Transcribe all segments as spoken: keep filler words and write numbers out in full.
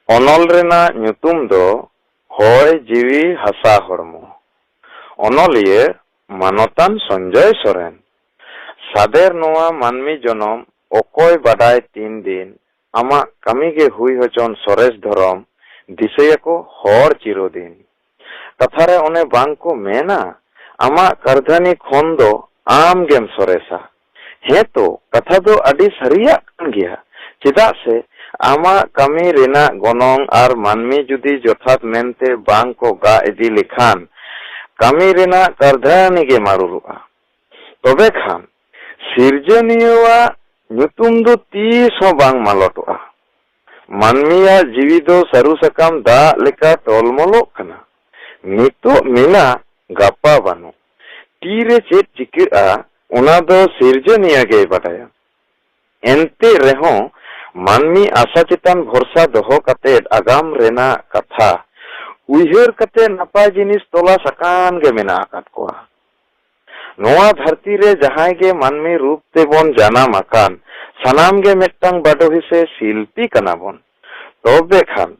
ᱚᱱᱚᱞ ᱨᱮᱱᱟᱜ ᱧᱩᱛᱩᱢ ᱫᱚ ᱦᱚᱭ ᱡᱤᱣᱤ ᱦᱟᱥᱟ ᱦᱚᱲᱢᱚ᱾ ᱚᱱᱚᱞᱤᱭᱟᱹ ᱢᱟᱱᱚᱛᱟᱱ ᱥᱚᱧᱡᱚᱭ ᱥᱚᱨᱮᱱ᱾ ᱥᱟᱫᱮᱨ ᱱᱚᱣᱟ ᱢᱟᱹᱱᱢᱤ ᱡᱚᱱᱚᱢ ᱚᱠᱚᱭ ᱵᱟᱰᱟᱭ ᱛᱤᱱ ᱫᱤᱱ, ᱟᱢᱟᱜ ᱠᱟᱹᱢᱤ ᱜᱮ ᱦᱩᱭ ᱦᱚᱪᱚᱱ ᱥᱚᱨᱮᱥ ᱫᱷᱚᱨᱚᱢ, ᱫᱤᱥᱟᱹᱭᱟᱠᱚ ᱦᱚᱲ ᱪᱤᱨᱚᱫᱤᱱ᱾ ᱠᱟᱛᱷᱟ ᱨᱮ ᱚᱱᱮ ᱵᱟᱝ ᱠᱚ ᱢᱮᱱᱟ, ᱟᱢᱟᱜ ᱠᱟᱹᱨᱫᱷᱟᱹᱱᱤ ᱠᱷᱚᱱ ᱫᱚ ᱟᱢ ᱜᱮᱢ ᱥᱚᱨᱮᱥᱟ᱾ ᱦᱮᱸ ᱛᱚ, ᱠᱟᱛᱷᱟ ᱫᱚ ᱟᱹᱰᱤ ᱥᱟᱹᱨᱤᱭᱟᱜ ᱠᱟᱱ ᱜᱮᱭᱟ᱾ ᱪᱮᱫᱟᱜ ᱥᱮ ᱟᱢᱟᱜ ᱠᱟᱹᱢᱤ ᱨᱮᱱᱟᱜ ᱜᱚᱱᱚᱝ ᱟᱨ ᱢᱟᱹᱱᱢᱤ ᱡᱩᱫᱤ ᱡᱚᱛᱷᱟᱛ ᱢᱮᱱᱛᱮ ᱵᱟᱝ ᱠᱚ ᱜᱟ ᱤᱫᱤ ᱞᱮᱠᱷᱟᱱ, ᱠᱟᱹᱢᱤ ᱨᱮᱱᱟᱜ ᱠᱟᱹᱨᱫᱷᱟᱹᱱᱤ ᱜᱮ ᱢᱟᱹᱨᱩᱲᱚᱜᱼᱟ᱾ ᱛᱚᱵᱮ ᱠᱷᱟᱱ ᱥᱤᱨᱡᱚᱱᱤᱭᱟᱹᱣᱟᱜ ᱧᱩᱛᱩᱢ ᱫᱚ ᱛᱤᱥ ᱦᱚᱸ ᱵᱟᱝ ᱢᱟᱞᱚᱴᱚᱜᱼᱟ᱾ ᱢᱟᱹᱱᱢᱤᱭᱟᱜ ᱡᱤᱣᱤ ᱫᱚ ᱥᱟᱹᱨᱩ ᱥᱟᱠᱟᱢ ᱫᱟᱜ ᱞᱮᱠᱟ ᱴᱚᱞᱢᱚᱞᱚᱜ ᱠᱟᱱᱟ᱾ ᱱᱤᱛᱚᱜ ᱢᱮᱱᱟᱜ, ᱜᱟᱯᱟ ᱵᱟᱹᱱᱩᱜ᱾ ᱛᱤᱨᱮ ᱪᱮᱫ ᱪᱤᱠᱟᱹᱜᱼᱟ, ᱚᱱᱟ ᱫᱚ ᱥᱤᱨᱡᱚᱱᱤᱭᱟᱹ ᱜᱮᱭ ᱵᱟᱰᱟᱭᱟ᱾ ᱮᱱᱛᱮ ᱨᱮᱦᱚᱸ, ᱢᱟᱹᱱᱢᱤ ᱟᱥᱟ ᱪᱮᱛᱟᱱ ᱵᱷᱚᱨᱥᱟ ᱫᱚᱦᱚ ᱠᱟᱛᱮ ᱟᱜᱟᱢ ᱨᱮᱱᱟᱜ ᱠᱟᱛᱷᱟ ᱩᱭᱦᱟᱹᱨ ᱠᱟᱛᱮ ᱱᱟᱯᱟᱭ ᱡᱤᱱᱤᱥ ᱛᱚᱞᱟᱥ ᱟᱠᱟᱱ ᱜᱮ ᱢᱮᱱᱟᱜ ᱟᱠᱟᱫ ᱠᱚᱣᱟ᱾ ᱱᱚᱣᱟ ᱫᱷᱟᱹᱨᱛᱤ ᱨᱮ ᱡᱟᱦᱟᱸᱭ ᱜᱮ ᱢᱟᱹᱱᱢᱤ ᱨᱩᱯ ᱛᱮᱵᱚᱱ ᱡᱟᱱᱟᱢ ᱟᱠᱟᱱ, ᱥᱟᱱᱟᱢ ᱜᱮ ᱢᱤᱫᱴᱟᱝ ᱵᱟᱰᱚᱦᱤ ᱥᱮ ᱥᱤᱞᱯᱤ ᱠᱟᱱᱟ ᱵᱚᱱ᱾ ᱛᱚᱵᱮ ᱠᱷᱟᱱ,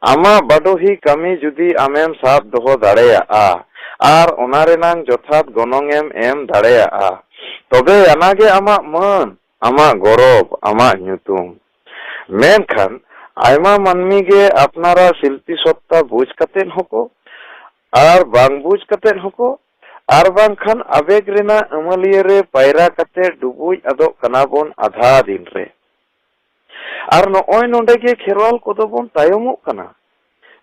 ᱟᱢᱟᱜ ᱵᱟᱰᱚᱦᱤ ᱠᱟᱹᱢᱤ ᱡᱩᱫᱤ ᱟᱢᱮᱢ ᱥᱟᱵ ᱫᱚᱦᱚ ᱫᱟᱲᱮᱭᱟᱜᱼᱟ ᱟᱨ ᱚᱱᱟ ᱨᱮᱱᱟᱝ ᱡᱚᱛᱷᱟᱛ ᱜᱚᱱᱚᱝ ᱮᱢ ᱮᱢ ᱫᱟᱲᱮᱭᱟᱜᱼᱟ, ᱛᱚᱵᱮ ᱟᱱᱟᱜ ᱜᱮ ᱟᱢᱟᱜ ᱢᱟᱹᱱ, ᱟᱢᱟᱜ ᱜᱚᱨᱚᱵ, ᱟᱢᱟᱜ ᱧᱩᱛᱩᱢ᱾ ᱢᱮᱱᱠᱷᱟᱱ ᱟᱭᱢᱟ ᱢᱟᱹᱱᱢᱤ ᱜᱮ ᱟᱯᱱᱟᱨᱟᱜ ᱥᱤᱞᱯᱤ ᱥᱚᱛᱛᱟ ᱵᱩᱡᱽ ᱠᱟᱛᱮᱫ ᱦᱚᱸᱠᱚ ᱟᱨ ᱵᱟᱝ ᱵᱩᱡᱽ ᱠᱟᱛᱮᱫ ᱦᱚᱸᱠᱚ ᱟᱨ ᱵᱟᱝᱠᱷᱟᱱ ᱟᱵᱮᱜᱽ ᱨᱮᱱᱟᱜ ᱟᱹᱢᱟᱹᱞᱤᱭᱟᱹ ᱨᱮ ᱯᱟᱭᱨᱟ ᱠᱟᱛᱮ ᱰᱩᱵᱩᱡ ᱟᱫᱚᱜ ᱠᱟᱱᱟ ᱵᱚᱱ ᱟᱫᱷᱟ ᱫᱤᱱ ᱨᱮ᱾ ᱟᱨ ᱱᱚᱜᱼᱚᱭ ᱱᱚᱰᱮ ᱜᱮ ᱠᱷᱮᱨᱣᱟᱞ ᱠᱚᱫᱚ ᱵᱚᱱ ᱛᱟᱭᱚᱢᱚᱜ ᱠᱟᱱᱟ᱾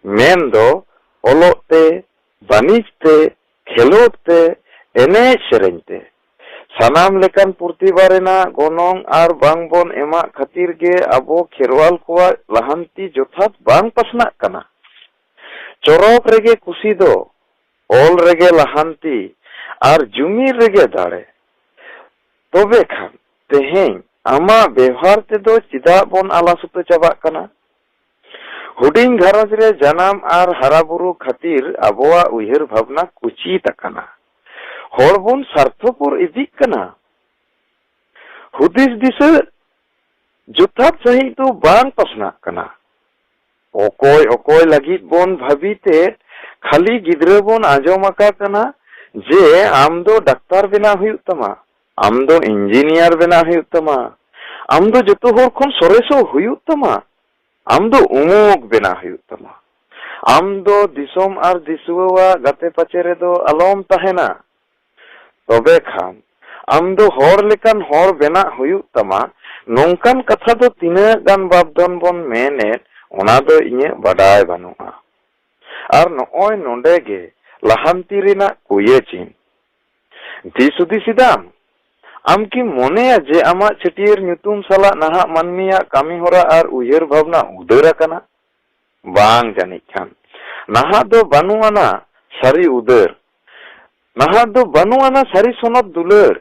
ᱢᱮᱱ ᱫᱚ ᱚᱞᱚᱜ ᱛᱮ, ᱵᱟᱹᱱᱤᱡ ᱛᱮ, ᱠᱷᱮᱞᱳᱰ ᱛᱮ, ᱮᱱᱮᱡ ᱥᱮᱨᱮᱧ ᱛᱮ᱾ ᱥᱟᱱᱟᱢ ᱞᱮᱠᱟᱱ ᱯᱨᱚᱛᱤᱵᱷᱟ ᱨᱮᱱᱟᱜ ᱜᱚᱱᱚᱝ ᱟᱨ ᱵᱟᱝ ᱵᱚᱱ ᱮᱢᱟᱜ ᱠᱷᱟᱹᱛᱤᱨ ᱜᱮ ᱟᱵᱚ ᱠᱷᱮᱨᱣᱟᱞ ᱠᱚᱣᱟᱜ ᱞᱟᱦᱟᱱᱛᱤ ᱡᱚᱛᱷᱟᱛ ᱵᱟᱝ ᱯᱟᱥᱱᱟᱜ ᱠᱟᱱᱟ᱾ ᱪᱚᱨᱚᱠ ᱨᱮᱜᱮ ᱠᱩᱥᱤ ᱫᱚ, ᱚᱞ ᱨᱮᱜᱮ ᱞᱟᱦᱟᱱᱛᱤ ᱟᱨ ᱡᱩᱢᱤᱫ ᱨᱮᱜᱮ ᱫᱟᱲᱮ᱾ ᱛᱚᱵᱮ ᱠᱷᱟᱱ ᱛᱮᱦᱮᱧ ᱟᱢᱟᱜ ᱵᱮᱣᱦᱟᱨ ᱛᱮᱫᱚ ᱪᱮᱫᱟᱜ ᱵᱚᱱ ᱟᱞᱟᱥᱩᱛᱟᱹ ᱪᱟᱵᱟᱜ ᱠᱟᱱᱟ? ᱦᱩᱰᱤᱧ ᱜᱷᱟᱨᱚᱸᱡᱽ ᱨᱮ ᱡᱟᱱᱟᱢ ᱟᱨ ᱦᱟᱨᱟ ᱵᱩᱨᱩ ᱠᱷᱟᱹᱛᱤᱨ ᱟᱵᱚᱣᱟᱜ ᱩᱭᱦᱟᱹᱨ ᱵᱷᱟᱵᱽᱱᱟ ᱠᱩᱪᱤᱛ ᱟᱠᱟᱱᱟ᱾ ᱦᱚᱲ ᱵᱚᱱ ᱥᱟᱨᱛᱷᱚᱯᱚᱨ ᱤᱫᱤᱜ ᱠᱟᱱᱟ᱾ ᱦᱩᱫᱤᱥ ᱫᱤᱥᱟᱹ ᱡᱚᱛᱷᱟᱛ ᱥᱟᱺᱦᱤᱡ ᱫᱚ ᱵᱟᱝ ᱯᱟᱥᱱᱟᱜ ᱠᱟᱱᱟ᱾ ᱚᱠᱚᱭ ᱚᱠᱚᱭ ᱞᱟᱹᱜᱤᱫ ᱵᱚᱱ ᱵᱷᱟᱹᱵᱤᱛᱮ ᱠᱷᱟᱹᱞᱤ ᱜᱤᱫᱽᱨᱟᱹ ᱵᱚᱱ ᱟᱸᱡᱚᱢ ᱟᱠᱟ ᱠᱟᱱᱟ ᱡᱮ ᱟᱢ ᱫᱚ ᱰᱟᱠᱛᱟᱨ ᱵᱮᱱᱟᱣ ᱦᱩᱭᱩᱜ ᱛᱟᱢᱟ, ᱟᱢ ᱫᱚ ᱤᱧᱡᱤᱱᱤᱭᱟᱨ ᱵᱮᱱᱟᱣ ᱦᱩᱭᱩᱜ ᱛᱟᱢᱟ, ᱟᱢ ᱫᱚ ᱡᱚᱛᱚ ᱦᱚᱲ ᱠᱷᱚᱱ ᱥᱚᱨᱮᱥᱚᱜ ᱦᱩᱭᱩᱜ ᱛᱟᱢᱟ, ᱟᱢ ᱫᱚ ᱩᱢᱩᱠ ᱵᱮᱱᱟᱣ ᱦᱩᱭᱩᱜ ᱛᱟᱢᱟ, ᱟᱢ ᱫᱚ ᱫᱤᱥᱚᱢ ᱟᱨ ᱫᱤᱥᱩᱣᱟᱹᱣᱟᱜ ᱜᱟᱛᱮ ᱯᱟᱪᱮ ᱨᱮᱫᱚ ᱟᱞᱚᱢ ᱛᱟᱦᱮᱱᱟ᱾ ᱛᱚᱵᱮ ᱠᱷᱟᱱ ᱟᱢ ᱫᱚ ᱦᱚᱲ ᱞᱮᱠᱟᱱ ᱦᱚᱲ ᱵᱮᱱᱟᱜ ᱦᱩᱭᱩᱜ ᱛᱟᱢᱟ᱾ ᱱᱚᱝᱠᱟᱱ ᱠᱟᱛᱷᱟ ᱫᱚ ᱛᱤᱱᱟᱹᱜ ᱜᱟᱱ ᱵᱟᱯᱫᱷᱚᱱ ᱵᱚᱱ ᱢᱮᱱᱮᱫ, ᱚᱱᱟ ᱫᱚ ᱤᱧᱟᱹᱜ ᱵᱟᱰᱟᱭ ᱵᱟᱹᱱᱩᱜᱼᱟ᱾ ᱟᱨ ᱱᱚᱜᱼᱚᱭ ᱱᱚᱰᱮ ᱜᱮ ᱞᱟᱦᱟᱱᱛᱤ ᱨᱮᱱᱟᱜ ᱠᱩᱭᱟᱹ ᱪᱤᱱ᱾ ᱫᱤᱥ ᱦᱩᱫᱤᱥ ᱮᱫᱟᱢ? ᱟᱢ ᱠᱤᱢ ᱢᱚᱱᱮᱭᱟ ᱡᱮ ᱟᱢᱟᱜ ᱪᱷᱟᱹᱴᱭᱟᱹᱨ ᱧᱩᱛᱩᱢ ᱥᱟᱞᱟᱜ ᱱᱟᱦᱟᱜ ᱢᱟᱹᱱᱢᱤᱭᱟᱜ ᱠᱟᱹᱢᱤ ᱦᱚᱨᱟ ᱟᱨ ᱩᱭᱦᱟᱹᱨ ᱵᱷᱟᱵᱽᱱᱟ ᱩᱫᱟᱹᱨ ᱟᱠᱟᱱᱟ? ᱵᱟᱝ ᱡᱟᱹᱱᱤᱡ ᱠᱷᱟᱱ᱾ ᱱᱟᱦᱟᱜ ᱫᱚ ᱵᱟᱹᱱᱩᱜ ᱟᱱᱟ ᱥᱟᱹᱨᱤ ᱩᱫᱟᱹᱨ᱾ ᱱᱟᱦᱟᱜ ᱫᱚ ᱵᱟᱹᱱᱩᱜ ᱟᱱᱟ ᱥᱟᱹᱨᱤ ᱥᱚᱱᱚᱛ ᱫᱩᱞᱟᱹᱲ᱾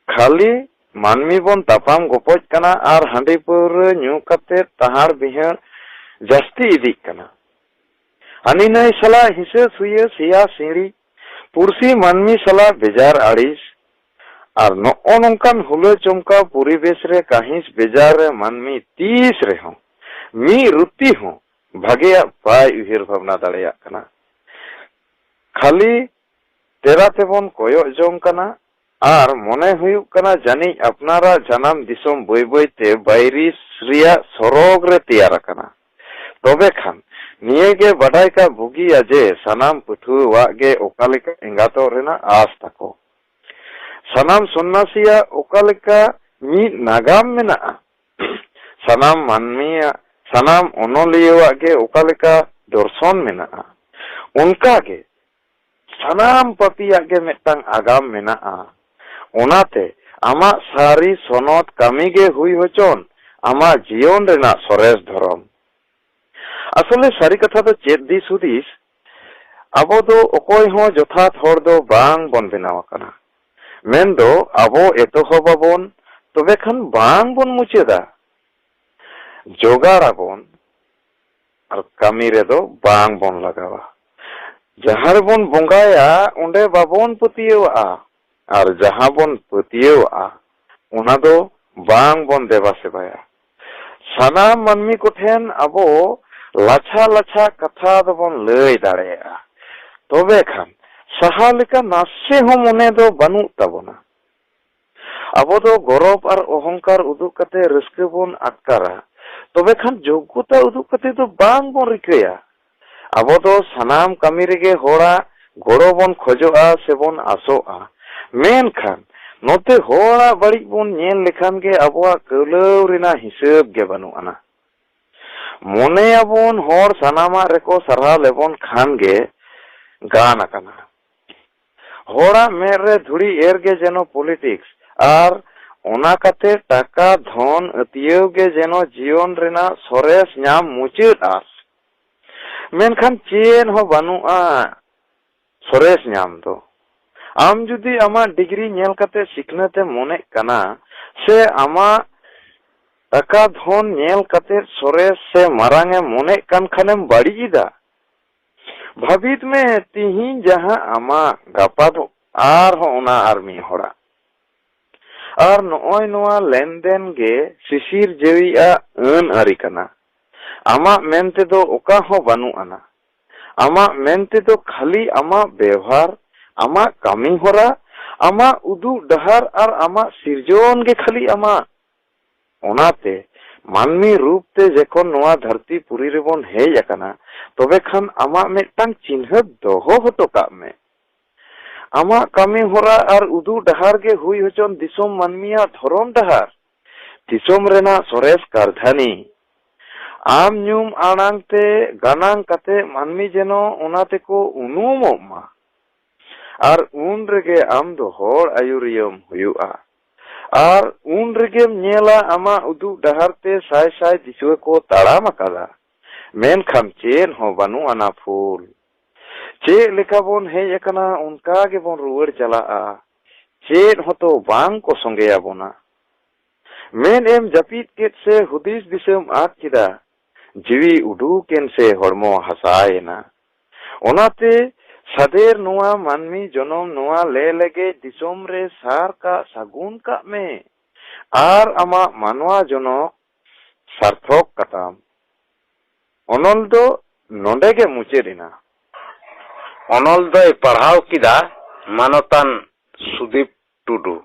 ᱠᱷᱟᱹᱞᱤ ᱢᱟᱹᱱᱢᱤ ᱵᱚᱱ ᱛᱟᱯᱟᱢ ᱜᱚᱯᱚᱡ ᱠᱟᱱᱟ ᱟᱨ ᱦᱟᱺᱰᱤ ᱯᱟᱹᱣᱨᱟᱹ ᱧᱩ ᱠᱟᱛᱮ ᱛᱟᱦᱟᱲ ᱵᱤᱦᱟᱹᱲ ᱡᱟᱹᱥᱛᱤ ᱤᱫᱤᱜ ᱠᱟᱱᱟ᱾ ᱦᱟᱹᱱᱤ ᱱᱟᱹᱭ ᱥᱟᱞᱟᱜ ᱦᱤᱥᱟᱹ ᱥᱩᱭᱟᱹ ᱥᱮᱭᱟ ᱥᱤᱲᱤ, ᱯᱩᱲᱥᱤ ᱢᱟᱹᱱᱢᱤ ᱥᱟᱞᱟᱜ ᱵᱮᱡᱟᱨ ᱟᱹᱲᱤᱥ, ᱟᱨ ᱱᱚᱜᱼᱚ ᱱᱚᱝᱠᱟᱱ ᱦᱩᱞᱟᱹ ᱪᱚᱢᱠᱟᱣ ᱯᱚᱨᱤᱵᱮᱥ ᱨᱮ ᱠᱟᱹᱦᱤᱥ ᱵᱮᱡᱟᱨ ᱨᱮ ᱢᱟᱹᱱᱢᱤ ᱛᱤᱥ ᱨᱮᱦᱚᱸ ᱢᱤᱫ ᱨᱩᱛᱤ ᱦᱚᱸ ᱵᱷᱟᱜᱮᱭᱟᱜ ᱵᱟᱭ ᱩᱭᱦᱟᱹᱨ ᱵᱷᱟᱵᱽᱱᱟ ᱫᱟᱲᱮᱭᱟᱜ ᱠᱟᱱᱟ᱾ ᱠᱷᱟᱹᱞᱤ ᱛᱮᱨᱟ ᱛᱮᱵᱚᱱ ᱠᱚᱭᱚᱜ ᱡᱚᱝ ᱠᱟᱱᱟ ᱟᱨ ᱢᱚᱱᱮ ᱦᱩᱭᱩᱜ ᱠᱟᱱᱟ ᱡᱟᱹᱱᱤᱡ ᱟᱯᱱᱟᱨᱟᱜ ᱡᱟᱱᱟᱢ ᱫᱤᱥᱚᱢ ᱵᱟᱹᱭ ᱵᱟᱹᱭ ᱛᱮ ᱵᱟᱭᱨᱤᱥ ᱨᱮᱭᱟᱜ ᱥᱚᱨᱚᱜᱽ ᱨᱮ ᱛᱮᱭᱟᱨ ᱟᱠᱟᱱᱟ᱾ ᱛᱚᱵᱮ ᱠᱷᱟᱱ ᱱᱤᱭᱟᱹ ᱜᱮ ᱵᱟᱰᱟᱭ ᱠᱟᱜ ᱵᱩᱜᱤᱭᱟ ᱡᱮ ᱥᱟᱱᱟᱢ ᱯᱟᱹᱴᱷᱩᱣᱟᱹᱣᱟᱜ ᱜᱮ ᱚᱠᱟ ᱞᱮᱠᱟ ᱮᱸᱜᱟᱛᱚᱜ ᱨᱮᱱᱟᱜ ᱟᱸᱥ ᱛᱟᱠᱚ᱾ ᱥᱟᱱᱟᱢ ᱥᱚᱱᱱᱟᱥᱤᱭᱟᱜ ᱚᱠᱟ ᱞᱮᱠᱟ ᱢᱤᱫ ᱱᱟᱜᱟᱢ ᱢᱮᱱᱟᱜᱼᱟ, ᱥᱟᱱᱟᱢ ᱢᱟᱹᱱᱢᱤᱭᱟᱜ, ᱥᱟᱱᱟᱢ ᱚᱱᱚᱞᱤᱭᱟᱹᱣᱟᱜ ᱜᱮ ᱚᱠᱟ ᱞᱮᱠᱟ ᱫᱚᱨᱥᱚᱱ ᱢᱮᱱᱟᱜᱼᱟ, ᱚᱱᱠᱟ ᱜᱮ ᱥᱟᱱᱟᱢ ᱯᱟᱹᱯᱤᱭᱟᱜ ᱜᱮ ᱢᱤᱫᱴᱟᱝ ᱟᱜᱟᱢ ᱢᱮᱱᱟᱜᱼᱟ᱾ ᱚᱱᱟᱛᱮ ᱟᱢᱟᱜ ᱥᱟᱹᱨᱤ ᱥᱚᱱᱚᱛ ᱠᱟᱹᱢᱤ ᱜᱮ ᱦᱩᱭ ᱦᱚᱪᱚᱱ ᱟᱢᱟᱜ ᱡᱤᱭᱚᱱ ᱨᱮᱱᱟᱜ ᱥᱚᱨᱮᱥ ᱫᱷᱚᱨᱚᱢ᱾ ᱟᱥᱚᱞᱮ ᱥᱟᱹᱨᱤ ᱠᱟᱛᱷᱟ ᱫᱚ ᱪᱮᱫ ᱫᱤᱥ ᱦᱩᱫᱤᱥ? ᱟᱵᱚ ᱫᱚ ᱚᱠᱚᱭ ᱦᱚᱸ ᱡᱚᱛᱷᱟᱛ ᱦᱚᱲ ᱫᱚ ᱵᱟᱝ ᱵᱚᱱ ᱵᱮᱱᱟᱣ ᱟᱠᱟᱱᱟ᱾ ᱢᱮᱱᱫᱚ ᱟᱵᱚ ᱮᱛᱚᱦᱚᱵ ᱟᱵᱚᱱ, ᱛᱚᱵᱮ ᱠᱷᱟᱱ ᱵᱟᱝ ᱵᱚᱱ ᱢᱩᱪᱟᱹᱫᱟ᱾ ᱡᱚᱜᱟᱲ ᱟᱵᱚᱱ ᱟᱨ ᱠᱟᱹᱢᱤ ᱨᱮᱫᱚ ᱵᱟᱝ ᱵᱚᱱ ᱞᱟᱜᱟᱣᱟ᱾ ᱡᱟᱦᱟᱸ ᱨᱮᱵᱚᱱ ᱵᱚᱸᱜᱟᱭᱟ, ᱚᱸᱰᱮ ᱵᱟᱵᱚᱱ ᱯᱟᱹᱛᱭᱟᱹᱣᱟᱜᱼᱟ, ᱟᱨ ᱡᱟᱦᱟᱸ ᱵᱚᱱ ᱯᱟᱹᱛᱭᱟᱹᱣᱟᱜᱼᱟ, ᱚᱱᱟ ᱫᱚ ᱵᱟᱝ ᱵᱚᱱ ᱫᱮᱵᱟ ᱥᱮᱵᱟᱭᱟ᱾ ᱥᱟᱱᱟᱢ ᱢᱟᱹᱱᱢᱤ ᱠᱚᱴᱷᱮᱱ ᱟᱵᱚ ᱞᱟᱪᱷᱟ ᱞᱟᱪᱷᱟ ᱠᱟᱛᱷᱟ ᱫᱚᱵᱚᱱ ᱞᱟᱹᱭ ᱫᱟᱲᱮᱭᱟᱜᱼᱟ᱾ ᱛᱚᱵᱮ ᱠᱷᱟᱱ ᱥᱟᱦᱟ ᱞᱮᱠᱟ ᱱᱟᱥᱮ ᱦᱚᱸ ᱢᱚᱱᱮ ᱫᱚ ᱵᱟᱹᱱᱩᱜ ᱛᱟᱵᱚᱱᱟ᱾ ᱟᱵᱚ ᱫᱚ ᱜᱚᱨᱚᱵᱽ ᱟᱨ ᱚᱦᱚᱝᱠᱟᱨ ᱩᱫᱩᱜ ᱠᱟᱛᱮ ᱨᱟᱹᱥᱠᱟᱹ ᱵᱚᱱ ᱟᱴᱠᱟᱨᱟ, ᱛᱚᱵᱮ ᱠᱷᱟᱱ ᱡᱳᱜᱽᱜᱚᱛᱟ ᱩᱫᱩᱜ ᱠᱟᱛᱮ ᱫᱚ ᱵᱟᱝ ᱵᱚᱱ ᱨᱤᱠᱟᱹᱭᱟ᱾ ᱟᱵᱚ ᱫᱚ ᱥᱟᱱᱟᱢ ᱠᱟᱹᱢᱤ ᱨᱮᱜᱮ ᱦᱚᱲᱟᱜ ᱜᱚᱲᱚ ᱵᱚᱱ ᱠᱷᱚᱡᱚᱜᱼᱟ ᱥᱮᱵᱚᱱ ᱟᱥᱚᱜᱼᱟ, ᱢᱮᱱᱠᱷᱟᱱ ᱱᱚᱛᱮ ᱦᱚᱲᱟᱜ ᱵᱟᱹᱲᱤᱡ ᱵᱚᱱ ᱧᱮᱞ ᱞᱮᱠᱷᱟᱱ ᱜᱮ ᱟᱵᱚᱣᱟᱜ ᱠᱟᱹᱣᱞᱟᱹᱣ ᱨᱮᱱᱟᱜ ᱦᱤᱥᱟᱹᱵ ᱜᱮ ᱵᱟᱹᱱᱩᱜ ᱟᱱᱟ᱾ ᱢᱚᱱᱮᱭᱟᱵᱚᱱ ᱦᱚᱲ ᱥᱟᱱᱟᱢᱟᱜ ᱨᱮᱠᱚ ᱥᱟᱨᱦᱟᱣ ᱞᱮᱵᱚᱱ ᱠᱷᱟᱱ ᱜᱮ ᱜᱟᱱ ᱟᱠᱟᱱᱟ᱾ ᱦᱚᱲᱟᱜ ᱢᱮᱫ ᱨᱮ ᱫᱷᱩᱲᱤ ᱮᱨ ᱜᱮ ᱡᱮᱱᱚ politics, ᱟᱨ ᱚᱱᱟ ᱠᱟᱛᱮ ᱴᱟᱠᱟ ᱫᱷᱚᱱ ᱟᱹᱛᱭᱟᱹᱣ ᱜᱮ ᱡᱮᱱᱚ ᱡᱤᱭᱚᱱ ᱨᱮᱱᱟᱜ ᱥᱚᱨᱮᱥ ᱧᱟᱢ ᱢᱩᱪᱟᱹᱫ ᱟᱥ᱾ ᱢᱮᱱᱠᱷᱟᱱ ᱪᱮᱫ ᱦᱚᱸ ᱵᱟᱹᱱᱩᱜᱼᱟ ᱥᱚᱨᱮᱥ ᱧᱟᱢ ᱫᱚ᱾ ᱟᱢ ᱡᱩᱫᱤ ᱟᱢᱟᱜ degree ᱧᱮᱞ ᱠᱟᱛᱮ ᱥᱤᱠᱷᱱᱟᱹᱛ ᱮᱢ ᱢᱚᱱᱮᱜ ᱠᱟᱱᱟ, ᱥᱮ ᱟᱢᱟᱜ ᱴᱟᱠᱟ ᱫᱷᱚᱱ ᱧᱮᱞ ᱠᱟᱛᱮ ᱥᱚᱨᱮᱥ ᱥᱮ ᱢᱟᱨᱟᱝ ᱮᱢ ᱢᱚᱱᱮᱜ ᱠᱟᱱ ᱠᱷᱟᱱᱮᱢ ᱵᱟᱹᱲᱤᱡ ᱮᱫᱟ᱾ ᱵᱷᱟᱹᱵᱤᱛ ᱢᱮ, ᱛᱤᱦᱤᱧ ᱡᱟᱦᱟᱸ ᱟᱢᱟᱜ, ᱜᱟᱯᱟ ᱫᱚ ᱟᱨᱦᱚᱸ ᱚᱱᱟ ᱟᱨ ᱢᱤᱫ ᱦᱚᱲᱟᱜ᱾ ᱟᱨ ᱱᱚᱜᱼᱚᱭ ᱱᱚᱣᱟ ᱞᱮᱱᱫᱮᱱ ᱜᱮ ᱥᱤᱥᱤᱨ ᱡᱟᱹᱣᱤᱭᱟᱜ ᱟᱹᱱ ᱟᱹᱨᱤ ᱠᱟᱱᱟ᱾ ᱟᱢᱟᱜ ᱢᱮᱱ ᱛᱮᱫᱚ ᱚᱠᱟ ᱦᱚᱸ ᱵᱟᱹᱱᱩᱜ ᱟᱱᱟ᱾ ᱟᱢᱟᱜ ᱢᱮᱱ ᱛᱮᱫᱚ ᱠᱷᱟᱹᱞᱤ ᱟᱢᱟᱜ ᱵᱮᱣᱦᱟᱨ, ᱟᱢᱟᱜ ᱠᱟᱹᱢᱤ ᱦᱚᱨᱟ, ᱟᱢᱟᱜ ᱩᱫᱩᱜ ᱰᱟᱦᱟᱨ ᱟᱨ ᱟᱢᱟᱜ ᱥᱤᱨᱡᱚᱱ ᱜᱮ ᱠᱷᱟᱹᱞᱤ ᱟᱢᱟᱜ᱾ ᱚᱱᱟᱛᱮ ᱢᱟᱹᱱᱢᱤ ᱨᱩᱯ ᱛᱮ ᱡᱚᱠᱷᱚᱱ ᱱᱚᱣᱟ ᱫᱷᱟᱹᱨᱛᱤ ᱯᱩᱨᱤ ᱨᱮᱵᱚᱱ ᱦᱮᱡ ᱟᱠᱟᱱᱟ, ᱛᱚᱵᱮ ᱠᱷᱟᱱ ᱟᱢᱟᱜ ᱢᱤᱫᱴᱟᱝ ᱪᱤᱱᱦᱟᱹᱯ ᱫᱚᱦᱚ ᱦᱚᱴᱚ ᱠᱟᱜ ᱢᱮ᱾ ᱟᱢᱟᱜ ᱠᱟᱹᱢᱤ ᱦᱚᱨᱟ ᱟᱨ ᱩᱫᱩᱜ ᱰᱟᱦᱟᱨ ᱜᱮ ᱦᱩᱭ ᱦᱚᱪᱚᱱ ᱫᱤᱥᱚᱢ ᱢᱟᱹᱱᱢᱤᱭᱟᱜ ᱫᱷᱚᱨᱚᱢ ᱰᱟᱦᱟᱨ, ᱫᱤᱥᱚᱢ ᱨᱮᱱᱟᱜ ᱥᱚᱨᱮᱥ ᱠᱟᱨᱫᱷᱟᱹᱱᱤ᱾ ᱟᱢ ᱧᱩᱢ ᱟᱲᱟᱝ ᱛᱮ ᱜᱟᱱᱟᱝ ᱠᱟᱛᱮ ᱢᱟᱹᱱᱢᱤ ᱡᱮᱱᱚ ᱚᱱᱟ ᱛᱮᱠᱚ ᱩᱱᱩᱢᱚᱜ ᱢᱟ᱾ ᱟᱨ ᱩᱱ ᱨᱮᱜᱮ ᱟᱢ ᱫᱚ ᱦᱚᱲ ᱟᱹᱭᱩᱨᱤᱭᱟᱹᱢ ᱦᱩᱭᱩᱜᱼᱟ᱾ ᱟᱨ ᱩᱱ ᱨᱮᱜᱮᱢ ᱧᱮᱞᱟ ᱟᱢᱟᱜ ᱩᱫᱩᱜ ᱰᱟᱦᱟᱨ ᱛᱮ ᱥᱟᱭ ᱥᱟᱭ ᱫᱤᱥᱩᱣᱟᱹ ᱠᱚ ᱛᱟᱲᱟᱢ ᱟᱠᱟᱫᱟ᱾ ᱢᱮᱱᱠᱷᱟᱱ ᱪᱮᱫ ᱦᱚᱸ ᱵᱟᱹᱱᱩᱜ ᱟᱱᱟ ᱯᱷᱩᱞ᱾ ᱪᱮᱫ ᱞᱮᱠᱟ ᱵᱚᱱ ᱦᱮᱡ ᱟᱠᱟᱱᱟ, ᱚᱱᱠᱟ ᱜᱮᱵᱚᱱ ᱨᱩᱣᱟᱹᱲ ᱪᱟᱞᱟᱜᱼᱟ᱾ ᱪᱮᱫ ᱦᱚᱸᱛᱚ ᱵᱟᱝ ᱠᱚ ᱥᱚᱸᱜᱮ ᱟᱵᱚᱱᱟ᱾ ᱢᱮᱫ ᱮᱢ ᱡᱟᱹᱯᱤᱫ ᱠᱮᱫ ᱥᱮ ᱦᱩᱫᱤᱥ ᱫᱤᱥᱟᱹᱢ ᱟᱫ ᱠᱮᱫᱟ, ᱡᱤᱣᱤ ᱩᱰᱩᱠᱮᱱ ᱥᱮ ᱦᱚᱲᱢᱚ ᱦᱟᱥᱟᱭᱮᱱᱟ᱾ ᱚᱱᱟᱛᱮ ᱥᱟᱫᱮᱨ ᱱᱚᱣᱟ ᱢᱟᱹᱱᱢᱤ ᱡᱚᱱᱚᱢ ᱱᱚᱣᱟ ᱞᱮ ᱞᱮᱜᱮᱡ ᱫᱤᱥᱚᱢ ᱨᱮ ᱥᱟᱨ ᱠᱟᱜ ᱥᱟᱹᱜᱩᱱ ᱠᱟᱜ ᱢᱮ, ᱟᱨ ᱟᱢᱟᱜ ᱢᱟᱱᱣᱟ ᱡᱚᱱᱚᱢ ᱥᱟᱨᱛᱷᱚᱠ ᱠᱟᱛᱟᱢ᱾ ᱚᱱᱚᱞ ᱫᱚ ᱱᱚᱰᱮ ᱜᱮ ᱢᱩᱪᱟᱹᱫ ᱮᱱᱟ᱾ ᱚᱱᱚᱞ ᱫᱚᱭ ᱯᱟᱲᱦᱟᱣ ᱠᱮᱫᱟ ᱢᱟᱱᱚᱛᱟᱱ ᱥᱩᱫᱤᱯ ᱴᱩᱰᱩ᱾